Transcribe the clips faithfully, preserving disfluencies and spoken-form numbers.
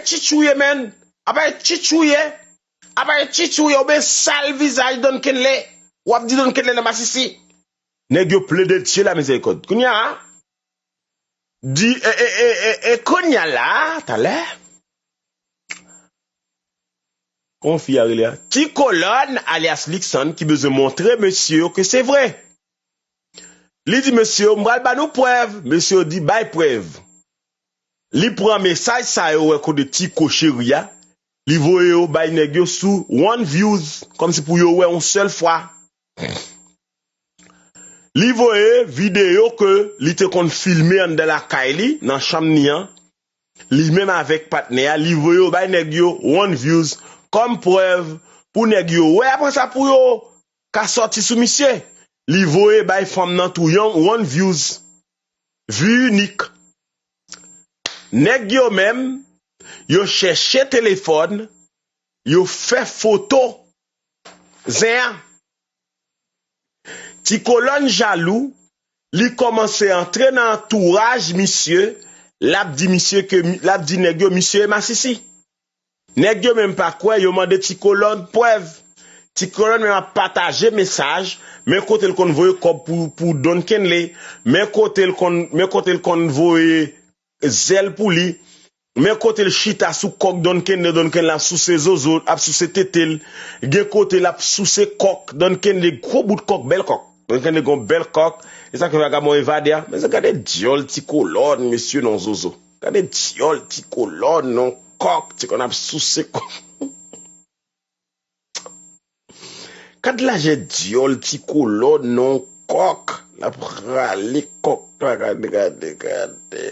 tchitchouye, menn. Apa e tchitchouye. Apa e tchitchouye, oubyen sal vizaj Don Kenley. W ap di Don Kenley nan masisi. Nèg yo plede Dye la mizèrikòd. Kounye a, di, e, e, e, e, e, kounye a la, talè. Kòman fi a rele a? Ti Kolòn, alyas Luckson, ki bezwen montre mesye yo ke se vre. Li di mesye yo, "M pral ba nou prèv." Mesye yo di, "Bay prèv." Li pran mesaj sa yo wè kote Tiko cheri a, li voye yo bay nèg yo sou one views, kòmsi pou yo wè yon sèl fwa. Li voye videyo ke li te konn filme anndan lakay li, nan chanm ni an, li menm avèk patnè a, li voye yo bay nèg yo one views kòm prèv pou nèg yo wè. Apre sa, pou yo ka sòti sou misye, li voye bay fanm nan tou yon one views. Vi inik. Nèg yo menm, yo chèche telefòn, yo fè foto zen an. Ti Kolòn jalou, li kòmanse antre nan antouraj misye, l ap di misye ke, l ap di nèg yo misye e masisi. Nèg yo menm pa kwè, yo mande Ti Kolòn prèv. Ti Kolòn menm ap pataje mesaj, men kote l konn voye kòb pou, pou Don Kenley, men kote l konn, men kote l konn voye zèl pou li, men kote l chita sou kòk Don Kenley, Don Kenley ap souse zozo, ap souse tete l, gen kote l ap souse kòk Don Kenley, gwo bout kòk, bèl kòk. Don Kenley gon bèl kòk, e sa k fè vagabon evade a. Men se gade dyòl Ti Kolòn, mesye non zozo. Gade dyòl Ti Kolòn non kòk, Ti Kolòn ap souse kòk. Gad lajè dyòl Ti Kolòn non kòk. L ap rale kòk la, gade, gade, gade.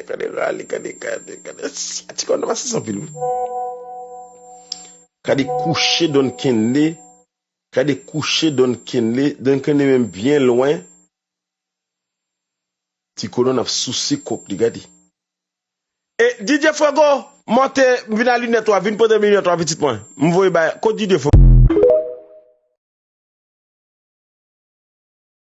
Gade rale, gade, gade, gade. Ti Kolòn ap souse anpil wi. Gade kouche Don Kenley. Gade kouche Don Kenley. Don Kenley menm byen lwen. Ti Kolòn ap souse kòk li, gade. E, D J Fuego, monte, vin a linèt ou a, vin pote linèt ou a, pitit mwen. M voye bay, kot D J Fuego?